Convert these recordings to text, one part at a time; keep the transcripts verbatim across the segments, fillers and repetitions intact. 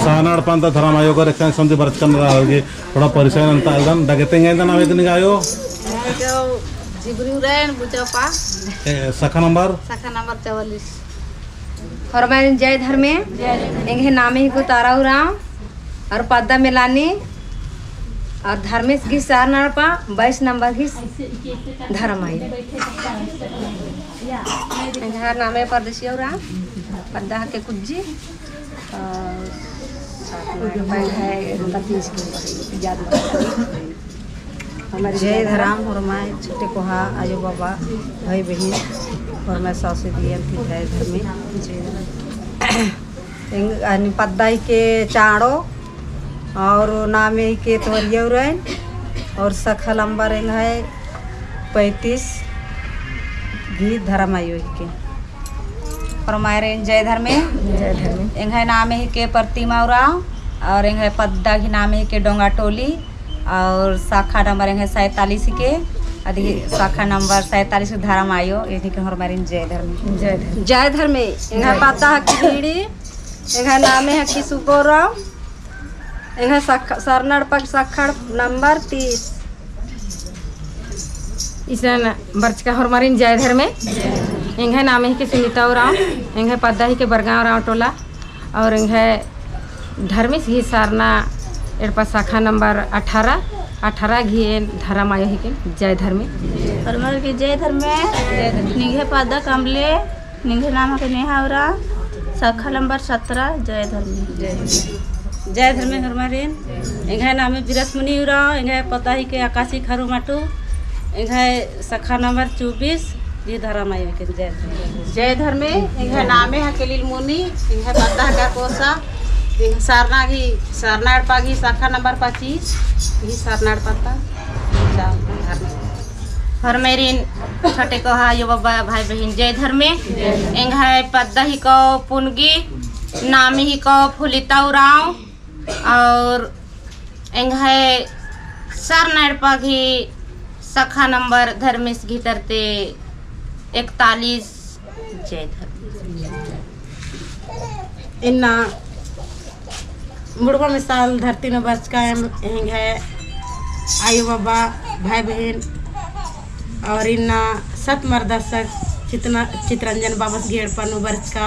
सरना एड़पा ता धरम आयो कर एकसन संदी बरचकन रहा होगी, थोड़ा परिचय नन्ता एकदम। डगेते एंग्है नामे किनिंग आयो? एंग्है झिबरी उराँव बुचपा। ए, शाखा नंबर? शाखा नंबर चौवालीस। होरमारिन जय धर्मे। एंग्है नामे हिको तारा उराँव और पद्दा मेलानी और धर्मेस गही सरना एड़पा बाईस नंबर गही धरम आयो। एंग्है नामे परदेसिया उराँव, पद्दा हिके कुज्जी। जय धरम होरमाय छोटे कोहा आयो बाबा भाई बहिन होरमाय सौंसे जिया ती जय धर्मे। एंग्है पद्दा हिके चाँड़ो और नामे हिके तोरिया उराँव और शाखा नंबर एंग्है पैंतीस गही धरम आयो हिके। होरमारिन जय धर्मे। जय धर्मे। एंग्है नामे हिके प्रतिमा उराँव और एंग्है पद्दा गही नामे हिके डोंगा टोली और शाखा नंबर एंग्है सैंतालीस हिके। अदी शाखा नंबर सैंतालीस धरम आयो, एन्ने के होरमारिन जय धर्मे। जय धर्मे। जय धर्मे। एंग्है पद्दा हिके बीड़ी, एंग्है नामे हिके सुब्बा उराँव। एंग्है शाखा, सरना एड़पा शाखा नंबर तीस। इसन बरचका होरमारिन जय धर्मे। एंग्है नामे हिके सुनीता उराँव, एंग्है पद्दा हिके बरगाँव उराँव टोला, और एंग्है धर्मेस गही सरना एड़पा शाखा नंबर अठारह, अठारह गही एन धरम आयो हिके। जय धर्मे। होरमारिन जय धर्मे। निंग्है पद्दा कमले। निंग्है नाम हिके नेहा उराँव, शाखा नंबर सत्रह, जय धर्मे। जय धर्मे होरमारिन। एंग्है नामे बिरसमुनी उराँव, एंग्है पद्दा हिके आकाशी खरू माटू, एंग्है शाखा नंबर चौबीस, गही धरम आयो हिके। जय धर्मे। जय धर्मे। एंग्है नामे हिके लीलमुनी, एंग्है पद्दा हिके कोसा, एंग्है सरना गही, सरना एड़पा गही शाखा नंबर पच्चीस, गही सरना एड़पा ता। जय धर्मे। होरमारिन छोटे कोहा आयो बाबा भाई बहिन जय धर्मे। एंग्है पद्दा हिको पुनगी, नामे हिको फुलिता उराँव और एंग्है सरना एड़पा गही शाखा नंबर धर्मेस गही तरती इकतालीस। जय धर्मेस। इन्ना मुड़मा मिसाल धरती नू बरचका एम एंग्है आयो बाबा, भाई बहिन और इन्ना सत मार्गदर्शक चितना, चितरंजन बाबस गही एड़पा नू बरचका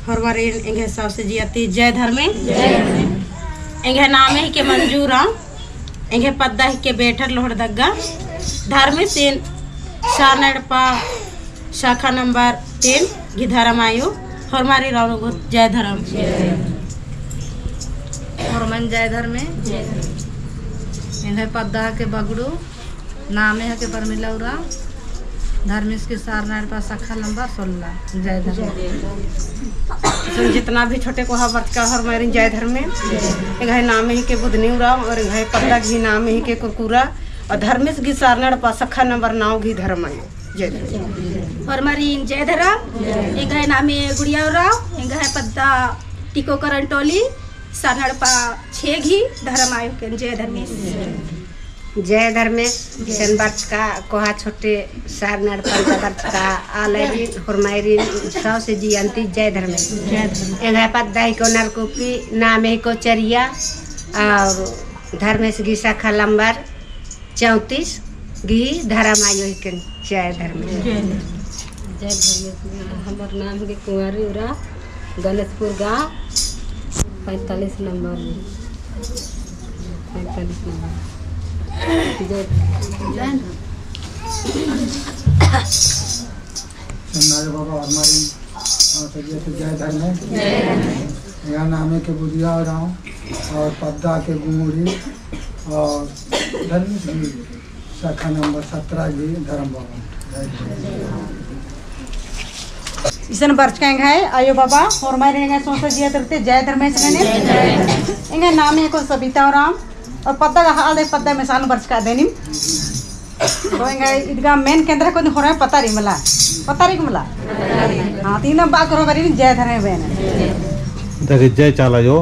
होरमारिन एंग्है सौंसे जिया ती जय धर्मे। एंग्है नामे हिके मंजू उराँव। एंग्है पद्दा हिके बेठर लोहरदगा। धर्मेसिन सरना एड़पा शाखा नंबर तीन गही धरम आयो। होरमारिन रौनों गे जय धरम। होरमन जय धर्मे। एंग्है पद्दा हिके बगड़ू। नामे हिके परमिला उराँव, धर्मेस गही सरना एड़पा शाखा नंबर सोलह। जय धर्मे। इसन जितना भी छोटे कोहा बरचका होरमारिन जय धर्मे। एंग्है नामे हिके बुधनी उराँव और एंग्है पद्दा गही नामे हिके कुरकुरा और धर्मेस गही सरना एड़पा शाखा नंबर नौ गही धरम आयो। जय धर्मे। होरमारिन जय धर्मे। एंग्है नामे गुड़िया उराँव, एंग्है पद्दा टिकोकरण टोली, सरना एड़पा छे गही धरम आयो हिके। जय धर्मेस। जय धर्मेस। इसन बरचका कोहा छोटे सरना एड़पा ता बरचका आलारिन होरमारिन सौंसे जिया ती जय धर्मेस। जय धर्मेस। एंग्है पद्दा हिको नरकुपी, नामे हिको चरिया और धर्मेस गही शाखा नंबर चौंतीस गही धरम आयो हिके। जय धर्मेस। जय धर्मेस। हमर नाम हिके कुंवारी उराँव, गणेशपुर गाँव, पैंतालीस नंबर में। पैंतालीस नंबर। जय धर्मेस। जय धर्मेस। एंग्है नामे हिके बुधिया उराँव और पद्दा हिके गुमुड़ी और धर्मेस गही शाखा नंबर सत्रह गही धरम भवन। इसन बरचका एंग्है आयो बाबा, होरमारिन एंग्है सौंसे जिया तरती जय धर्मेस गने। एंग्है नामे हिको सबिता उराँव और पद्दा गा हाल दे पद्दा मिसाल बरचका देनिम। तो एंग्है इदगा मेन केंद्र को होरमर पता रई मला। पता रई मला। हाँ, तीन बार करो बरी जय धर्मे बेन। देखिए, जय चाला आयो।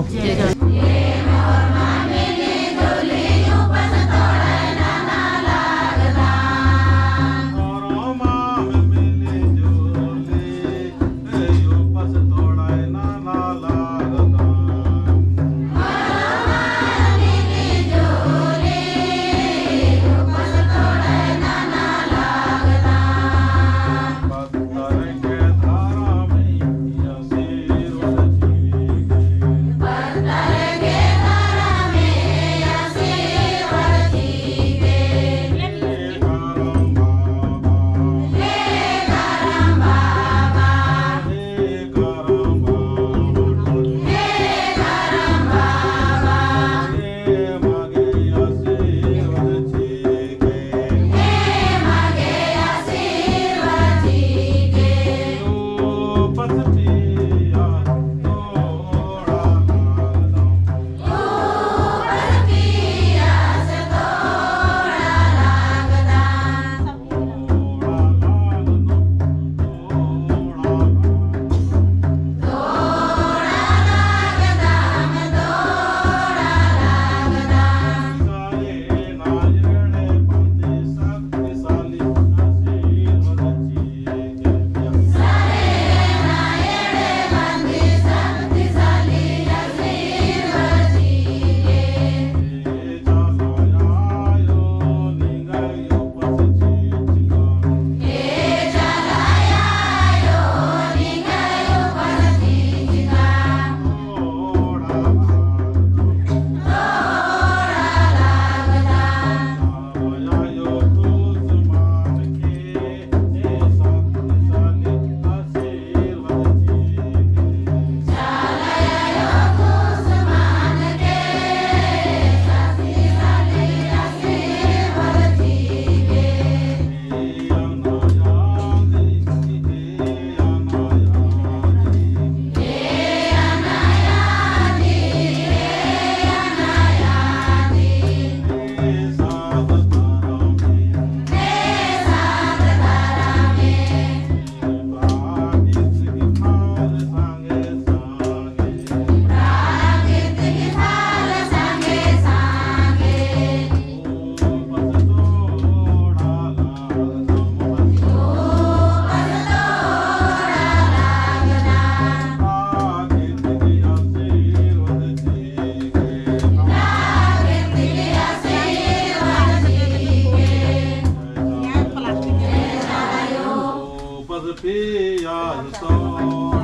पियास तो